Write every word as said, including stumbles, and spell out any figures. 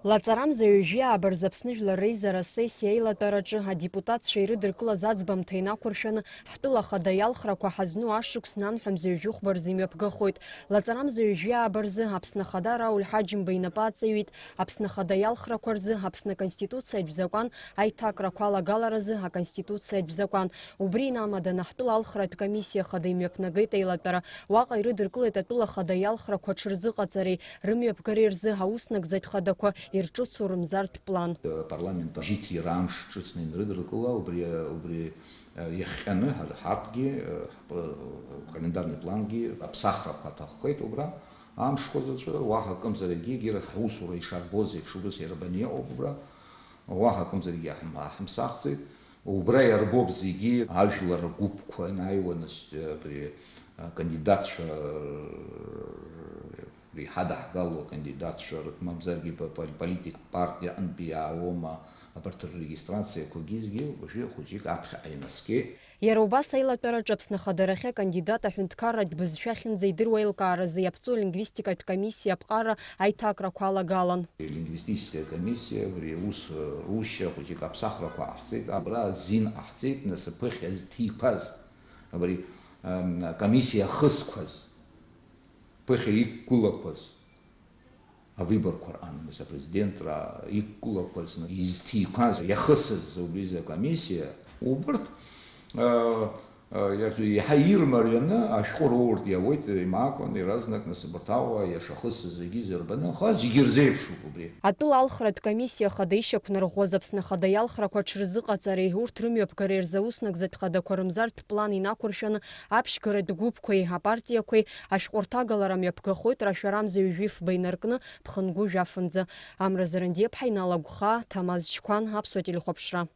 Лаҵарамза ҩажәи ааба рзы Аԥсны Жәлар Реизара асессиа аилатәараҿы адепутатцәа ирыдыркылаз аӡбамҭа инақәыршәаны, ҳтәыла ахада иалхрақәа ҳазну ашықәс нанҳәа мза ҩажәи хәба рзы имҩаԥгахоит. Лаҵарамза ҩажәи ааба рзы Аԥсны Ахада Рауль Ҳаџьымба инапы аҵаҩит Аԥсны Ахада иалхрақәа рзы Аԥсны Аконституциатә закәан аиҭакрақәа алагаларазы Аконституциатә закәан. Убри инамаданы ҳтәыла алхратә комиссиа хада имҩаԥнагеит аилатәара. Уаҟа ирыдыркылеит атәыла ахада иалхрақәа ҽырзыҟаҵареи рымҩаԥгареи рзы аус нагӡатә хадақәа ирҿыцу рымзартә план. Апарламент абжьыҭира амш ҿыцны инрыдыркыла, убри, убри, э, иахҟьаны ҳа-, ҳарҭгьы, э, ҳп-, э, календарный плангьы аԥсахрақәа аҭаххеит убра. Амшқәа заҵәы уаҳа акымзаракгьы егьырахь ҳусура ишарбоз еиԥш убыс иарбаны иҟоуп убра. Уаҳа акымзаракгьы аҳм-, аҳмсахӡеит. Убра иарбоуп зегьы ажәлар агәыԥқәа анааиуа, нас, абри, а, кандидатцәа, а, реиҳадаҳгало акандидатцәа рыҭ-, мамзаргьы па-, пол-, политик партиа аҟынтәи иаауоума, абарҭ ррегистрациақәагьы зегьы уажәы хәыҷык аԥхьаҟа инаскьеит. Иара убас аилатәараҿы Аԥсны ахадарахьы акандидат аҳәынҭқарратә бызшәа ахьынӡаидыруа аилкааразы иаԥҵоу алингвистикатә комиссиа аԥҟара аиҭакрақәа алагалан. Лингвистическая комиссиа, абри аус, рушьа хәыҷык аԥсахрақәа ҟаҳҵеит, абра азин ҟаҳҵеит, нас аԥыхьа зҭиқәаз, абри, ам, акомиссиа ахысқәаз, ԥыхьа иқәгылақәаз, авыборқәа рҟан, нас апрезидентра иқәгылақәаз, изҭиқәаз, иахысыз убри закомиссиа, убырҭ, а, а, иаҳа ирмарианы ашәҟәы роуртә иауеит, имаакәан, иаразнак, нас, абарҭ ауаа иашахысыз зегьы зырбаны, аха зегьы рзеиԥшуп убри. Атәыла алхратә комиссиа ахада ишьақәнарӷәӷәаз Аԥсны ахада иалхрақәа ҽрызыҟаҵареи урҭ рымҩаԥгареи рзы аус нагӡатә хадақәа рымзартә план инақәыршәаны аԥшьгаратә гәыԥқәеи апартиақәеи ашәҟәырҭагалара мҩаԥгахоит рашәарамза ҩажәи фба инаркны ԥхынгәы жәафынӡа. Амра Зарандиаԥҳа, Инал Агәхаа, Ҭамаз Чқәан, Аԥсуа телехәаԥшра.